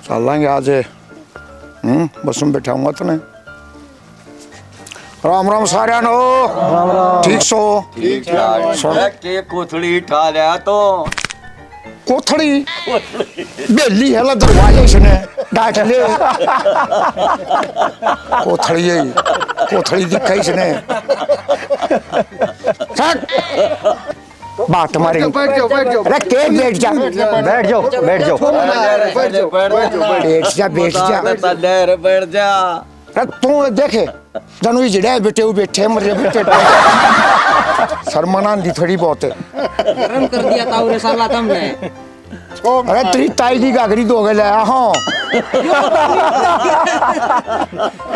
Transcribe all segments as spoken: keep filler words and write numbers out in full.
चलांगे आज। हम्म, बस में बैठाऊंगा तने। राम राम सारिया नो। राम राम। ठीक सो? ठीक ठाक। सुन। अरे, के कोथली ठा लिया तो? कोथली? बेली है ला दरवाजे इसने। डांट ले। कोथली है। कोथली दिखा इसने। हट। बात मारेंगे। बैठ जाओ, बैठ जाओ। अरे, के बैठ जा। बैठ जाओ, बैठ जाओ। बैठ जाओ, बैठ जाओ। बैठ जा, बैठ जा। बता दे, बैठ जा। अरे, तू देखे, जानू ये जिड़ा है, बेटे, वो बैठे, मरे बैठे। शर्मा ना आंदी थोड़ी बहुत। गरम कर दिया ताऊ रे साला तुमने। अरे, तेरी ताई की घाघरी धो के लाया, हाँ।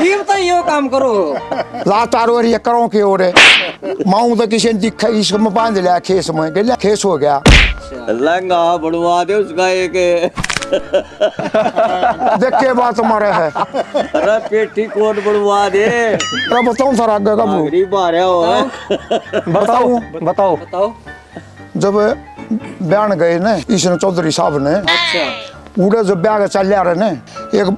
ये तो यो काम करो। ला तारो, अरे, ये करो के और है? माऊ तो किसी ने दिखा, इसको मैं बांध लिया खेस में, गया खेस हो गया। लहंगा बनवा दे उसका एक। देख के बात मारे है। अरे, पेटी कोट बनवा दे। अरे, बताऊं सर, आगे का वो। घाघरी बारह हो। बताओ, बताओ। बताओ। जब ब्याहन गए ने, इसने चौधरी साहब ने, अच्छा। उड़े जब ब्याह के चल आ रहे ने, एक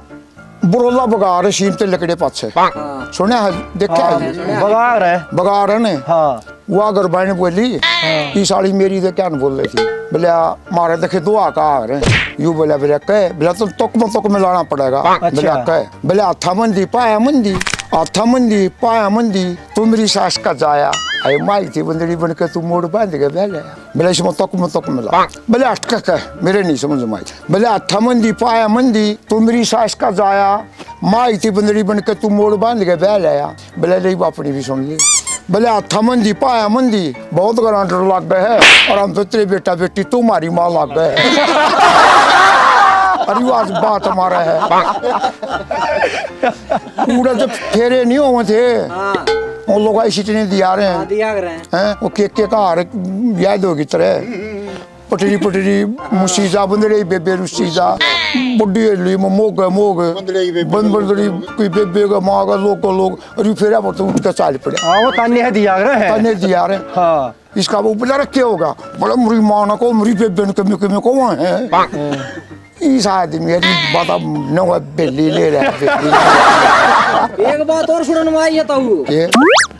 बरोला बगा रहे सीम ते लकड़े पाछे। हाँ। सुना है, देखा हाँ, है? सुना है। बगा रहे। बगा रहे ने। हाँ। वो अगर बहन बोली, हाँ। "इस साली मेरी तो क्या न बोल रही थी?" बोले, "आ, मारे देखे दो आका आ रहे हैं।" यू बोला, बोला, "कह?" बोला, "तुम तुक में तुक में लाना पड़ेगा।" अच्छा। बोला, "कह?" बोले, "हाथा मंदी, पाया मंदी, हाथा मंदी, पाया मंदी।" तू मेरी सास का जाया, अरे माई थी बंदड़ी बन के तू मोड़ बांध के बह गया। बोले, "इसमें तक में तक मिला।" बोले, "अटक के, मेरे नहीं समझ में आई।" बोले, "हाथा मंदी, पाया मंदी, तू मेरी सास का जाया, माई थी बंदड़ी बन के तू मोड़ बांध के बह लाया।" बोले, "नहीं, बापड़ी भी सुन ली।" बोले, "हाथा मंदी, पाया मंदी, बहुत घना डर लग गया है, और हम तो तेरे बेटा बेटी, तू मारी माँ लग गए है।" अरे, वो आज बात हमारा है। पूरा तो फेरे नहीं हुए थे। हाँ। वो लोग ऐसी इतने दिया रहे हैं। हाँ, दिया कर रहे हैं। हैं? वो के, के का हार याद होगी तेरे। पटरी, पटरी, मुसीजा, बंदड़े बेबे रुसीजा, बुढ़ी हेली में मोग, मोग, बंदड़े की बेबे। बंद, बंदड़ी कोई बेबे का माँ का लोग को लोग, अरे फेरा पर तो उठ के चाल पड़े। हाँ, वो ताने है दिया कर रहे हैं। ताने दिया रहे हैं। हाँ। इसका वो बोला, "रखे होगा।" बोला, "मेरी माँ ना को, मेरी बेबे ने कमी, कमी को वहाँ है।" इस आदमी यार, ये बता, नवा बेली ले रहा है, बेली। एक बात और सुनन में आई है ताऊ। के?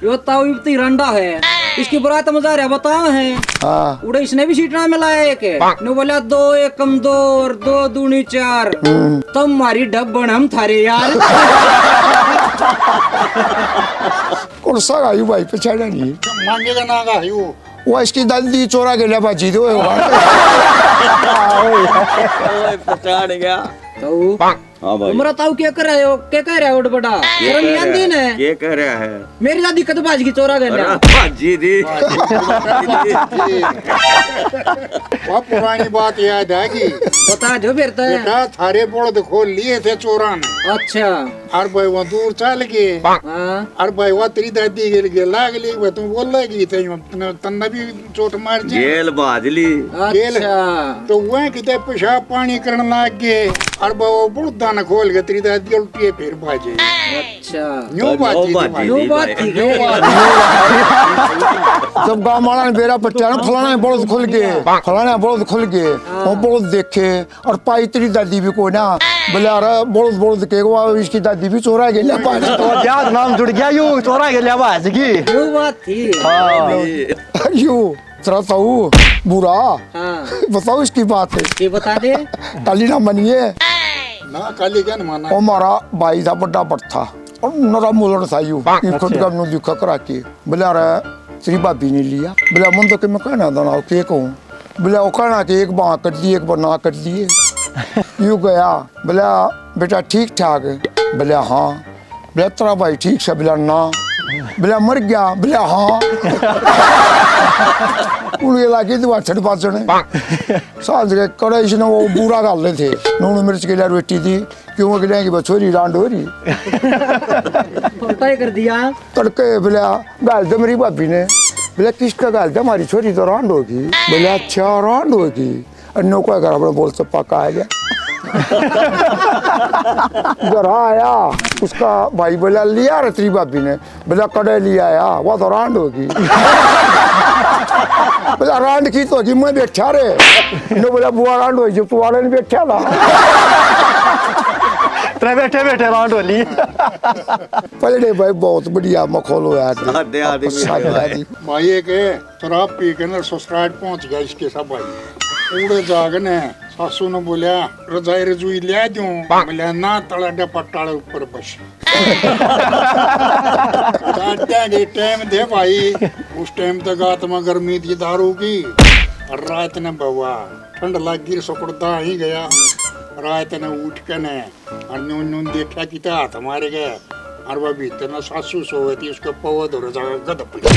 यो ताऊ इब्ती रंडा है, इसकी बरात में जा रहा बता है। हाँ। उड़े इसने भी सीटना मिलाया एक। नु बोला, "दो एकम दो और दो दूनी चार।" हम्म। तम मारी डब्बन हम थारे यार। कौन सा गायू भाई पछाड़ा नहीं? मांगे का ना गायू। वो इसकी दादी चोरा के लिया भाजी दे। ओए, पहचान गया। ताऊ। हाँ भाई। तुम्हारा ताऊ क्या कर रहे हो? क्या कह रहे हो, उठ बड़ा? शर्म नहीं आंदी ने? क्या कह रहा है? मेरी दादी कद भाज की चोरा के लिया? अरे, भाजी दी। वाह, पुरानी बात याद आ गई। बता दो फिर तो। बेटा, थारे बलद खोल लिए थे चोरां ने। अच्छा। और भाई वहाँ दूर चल गए। हाँ। और भाई वहाँ तेरी दादी के लिए लाग ली, भाई तू बोलेगी तो तन्ने भी चोट मार जे। गेल भाज ली। गेल। अच्छा। तो वह किते पेशाब पानी करन लाग गए, और वो बुढ़दा ने खोल के तेरी दादी उल्टी फिर भाजे। अच्छा। न्यू तो बात न्यू थी बात भाई। थी न्यू बात भाई। थी। न्यू बात। जब गांव वाला ने बेरा पट्टिया ना, फलाना बलद खुल गए, फलाना बलद खुल गए, हाँ। वो बलद देखे, और पाई तेरी दादी भी कोई ना, बोले, "अरे, बलद, बलद के, वो इसकी दादी भी चोरा के लिया भाज।" तो याद नाम जुड़ गया, यू चोरा के लिया भाज की। यू बात थी। हाँ। यू, तेरा ताऊ, बुरा। हाँ। बताओ इसकी बात है। ये बता दे। काली ना मानिए। ना, काली क्या ना माना? वो हमारा भाई था, बड़ा बट था। और नरा मुलड़ था यू। ये खुद अच्छा। का नू दिखा करा के। बोले, "अरे, तेरी भाभी ने लिया।" बोले, "मन तो कि मैं कहना था ना, के कहूँ?" बोले, "वो कहना कि एक बाँ कर दी, एक बार ना कर दिए।" यू गया। बोले, "बेटा ठीक ठाक है?" बोले, "हाँ।" बोले, "तेरा भाई ठीक से?" बोले, "ना।" बोले, "मर गया?" बोले, "हाँ।" उनके लागे तो छड़ पाचने। सांझ के कड़े इसने वो बूरा घाल रहे थे, नून मिर्च के लिए रोटी दी। क्यों अगले की बछोरी रांड हो रही। उल्टा ही कर दिया। तड़के बोला, "घाल दे मेरी भाभी ने।" बोला, "किसका घाल दे, हमारी छोरी तो रांड होगी।" बोला, "अच्छा, रांड होगी।" अन्नो का घर अपने बोल चप्पा का आ गया। घर आया, उसका भाई बोला, "लिया रे तेरी भाभी ने।" बोला, "कड़े लिया आया, वह तो रांड होगी।" बोला, "रांड की तो होगी, मैं बैठा रे।" न्यू बोला, "बुआ रांड होई, जो तू वाले ने बैठा था।" तेरे बैठे बैठे रांड हो ली। पलड़े भाई, बहुत बढ़िया माहौल होया आज। सादे आदमी सादे आदमी। भाई, एक शराब पी के ना ससुराल पहुंच गया इसके सब भाई। उड़े जाग ने सासू ने बोलिया, "रजाई रजूई ले दूं?" बोलिया, "ना, तला डे पट्टाले ऊपर बस।" दादा के टाइम थे भाई, उस टाइम तक आत्मा गर्मी थी दारू की। और रात ने बवा ठंड लग गई, सुकड़ता ही गया। रात ने उठ के ने और नून नून देखा कि तो हाथ मार गए। और वह भीतर ना सासू सोवे थी, उसके पौध और जाकर गद पड़ी।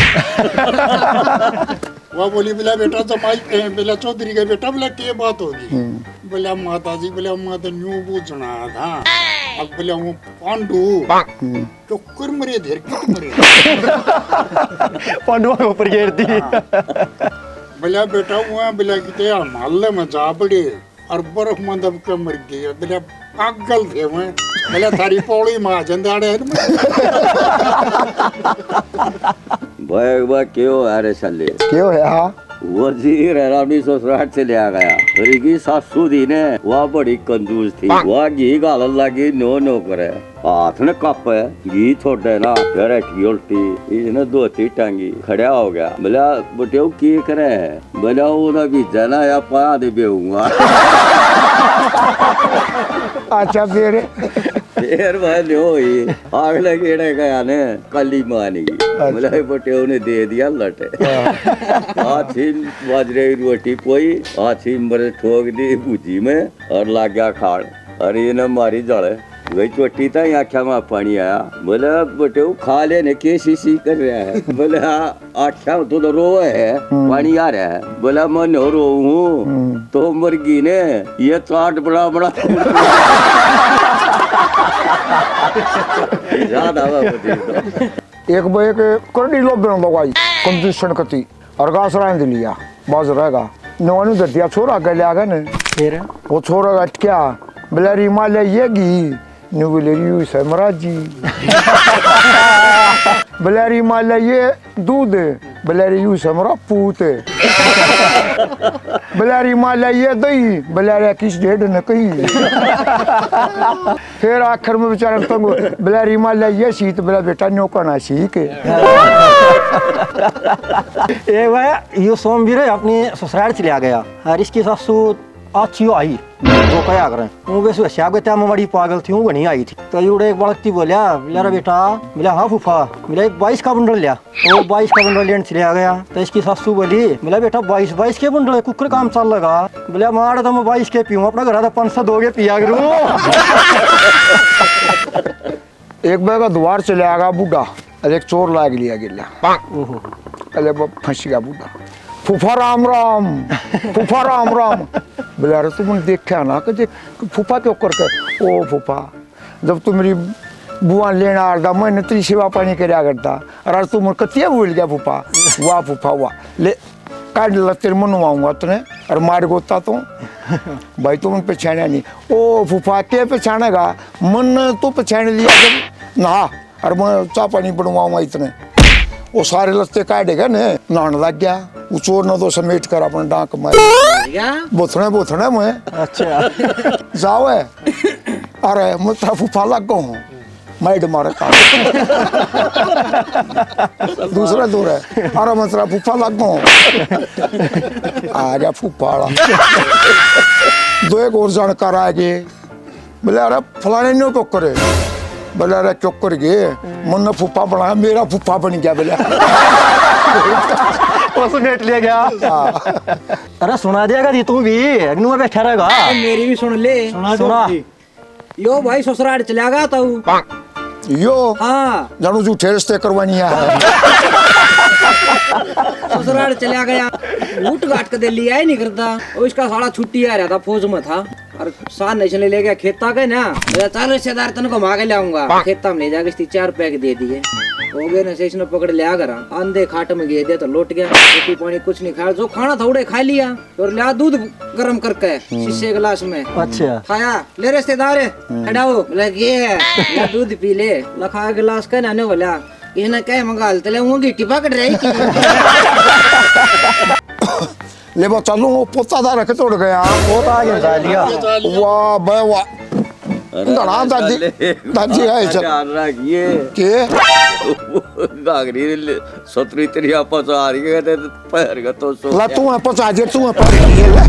वह बोली, "बोला बेटा जमाई, ए, बोला चौधरी का बेटा, बोला के बात होगी?" हम्म। बोला, "माता जी, बोला मैं तो न्यू बूझना आया था।" अब बोला वो पांडू हम्म। क्यों कर मरे, धेर क्यों मरे? पांडुआ के ऊपर घेर दी। हाँ। बोला, "बेटा वो है," बोला, "किते हम हल्ले में जा पड़े और बर्फ में दब के मर गए।" बोला, "पागल थे वो।" बोला, "थारी पौड़ी में आ जांदे आड़े।" भाई, भाई, क्यों है रे साले? क्यों है, हाँ? वजीर हरामी ससुराल चल्या गया। और इकी सासू दी ने, वह बड़ी कंजूस थी। वह घी घालन लगी, नो नो करे। हाथ ने कापे, घी छोड़े ना, फिर हटगी उल्टी। इसने धोती टांगी, खड़ा हो गया। बोला, "बेटेऊ, की करे है?" बोला, "वो ना भीजा ना, या पाया दे बेहूंगा।" अच्छा, फिर? फिर वह न्यू हुई, अगले गेड़े गया ने, कली मान गई। अच्छा। बोला, "बेटेऊ ने दे दिया लट।" हाँ। हाथी बाजरे की रोटी पोई, हाथी मरे ठोक दी भुजी में और लाग गया खाण। अरे, इन्हें मारी जल। वही चोटी ताई आख्या में पानी आया। बोले, "बेटेऊ, खा ले ने, के सी सी कर रहा है?" बोले, "हाँ, आख्या में तो, तो रोवे है, हम्म। पानी आ रहा है।" बोला, "मैं नो रो हूँ, हम्म। तो मर गई ने, ये चाट बड़ा बड़ा।" याद आवा वो दिन तो। एक बार एक करड़ी लोबे में दवाई, कंजूसन कती। और घास रांध लिया, बाज रहेगा। नवानू धर दिया, छोरा के ले आ गए ने। फिर? वो छोरा अटकिया, "बलैरी माँ ले ये घी।" न्यू बलैरी यू से मरा जी। "बलैरी माँ ले ये दूध।" "बलैरी यू से मरा पूत।" "बलैरी माँ ले ये दही।" "बलैरी किस डेढ़ न कही।" फिर आखिर में बेचारा तंग हो, "बलैरी माँ ले ये शीत।" बोला, "बेटा न्यू कहना सीख।" एक बार यो सोमवीर अपनी ससुराल चल्या गया और इसकी सासू अच्छी आई, जो कहा करें। वो वैसे हस्या के टाइम बड़ी पागल थी, वो घणी आई थी। तो यूड़े एक बालक थी बोलिया, "बोला, रे बेटा," बोला, "हाँ फूफा।" बोला, "एक बाईस का बंडल लिया।" वो बाईस का बंडल लेने चल्या गया। तो इसकी सासू बोली, बोला, "बेटा, बाईस, बाईस के बंडल है, कुकर काम चल लगा।" बोला, "मार तो मैं बाईस के पीऊँ, अपना घर तो पाँच सौ दो के पिया करूँ।" एक बार का द्वार चले आगा बूढ़ा, अरे एक चोर लाग लिया गेला। ओहो। अरे वो फंस गया बूढ़ा। "फूफा राम राम, फूफा राम राम।" बोला, "अरे तुमने देखा ना कि देख, फूफा क्यों करके?" "ओ फूफा, जब तू मेरी बुआ लेना आ रहा, मैंने तेरी सेवा पानी करया करता, और आज तू मुझे कतिया भूल गया फूफा।" "वाह फूफा वाह, ले काट ला, तेरे मनवाऊंगा तने, और मार गोता तो।" भाई तुमने पहचाना नहीं। "ओ फूफा, के पहचानेगा, मन तो पहचान लिया जब ना।" और मैं चाह पानी बनवाऊंगा इतने। वो सारे लत्ते काढ़ेगा ने, नहाने लग गया। वो चोर ने तो समेट कर अपने डांक मारे। क्या? बोथने, बोथने में। अच्छा। जावे। अरे, मैं तेरा फूफा लग गया हूँ। माइड मारे का। दूसरा दूर है। अरे, मैं तेरा फूफा लग गया हूँ। आ गया फूफा वाला। दो एक और जानकार आ गए। बोले, "अरे, फलाने न्यू क्यों करे?" बोले, "अरे, क्यों कर गए? मन्ने फूफा बनाया, मेरा फूफा बन गया," बोले। वो समेट लिया गया। हाँ। अरे, सुना दिया कदी तू भी, अगनू में बैठा रहेगा। मेरी भी सुन ले। सुना दो सुना। जी। यो भाई ससुराल चला गया था वो। यो? हाँ। जानू झूठे रिश्ते करवानी है। ससुराल चला गया, घूट घाट के दे लिया ही नहीं करता। और इसका साला छुट्टी आ रहा था, फौज में था। और साथ ने इसने ले गया खेता के ना, बोला, "चल रिश्तेदार, तने घुमा के लाऊंगा।" खेता में ले जाके इसकी चार पैक दे दिए। हो गए ना से इसने पकड़ लिया घर, आंधे खाट में गिर दिया तो लौट गया। रोटी पानी कुछ नहीं खाया, जो खाना था उड़े खा लिया। और लिया दूध गरम करके शीशे गिलास में। अच्छा। खाया, "ले रिश्तेदार, खड़ा हो।" बोला, "ये है, ले दूध पी ले।" लखा गिलास के नाने बोला, "इसने कह मंगा ले, वो गीटी पकड़ रही थी।" ले बा, चलो, वो पोता था रख तोड़ गया। पोता आ गया, जा लिया। वाह बे वाह। अरे, घना दादी, साले, दादी है सर। ध्यान रखिए। के? घाघरी ले, सतरी तेरी आपस आ रही है, ते पैर का तो सो ला, तू है पचा जे, तू है पचा जे, ले।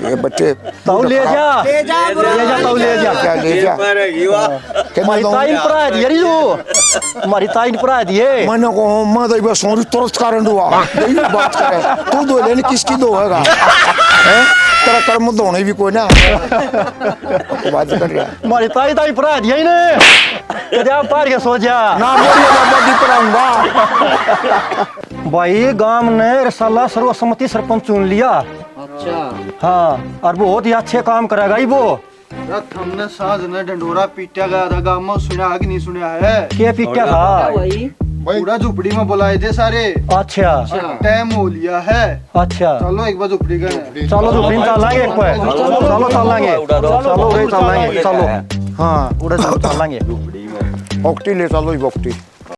ये बच्चे। ताऊ ले जा। ले जा, ले जा, ताऊ ले जा। क्या ले जा? पैर है, ये वाह। कितना मारी दो? ताई ने पढ़ा दिए रे तू। मारी ताई ने पढ़ा दिए। मैंने कहा, मैं तो बस सोरी तुरंत कारण दुआ। यही बात करे। तू दो लेने किसकी दो होगा? हैं? तेरा कर्म धोने भी कोई ना। बात कर रहा। मारी ताई, ताई पढ़ा दिया इन्हें। तेरे आप पार के सो जा। ना बोलिए, मैं बड़ी पढ़ाऊंगा। भाई, गांव ने रसाला सर्वसम्मति सरपंच चुन लिया। अच्छा। हाँ, और बहुत ही अच्छे काम करेगा ही वो। यार, थमने सांझ ने ढंढोरा पीटा गया था, गांव में सुना कि नहीं सुना है? के पीटा था? भाई। पूरा झुपड़ी में बुलाए थे सारे। अच्छा। अच्छा। टाइम हो लिया है। अच्छा। चलो एक बार झुपड़ी का। चलो झुपड़ी में चलांगे एक बार। चलो चलांगे। चलो रे चलांगे। चलो। हाँ, उड़े चलो चलांगे। ओकटी ले चलो, ओकटी।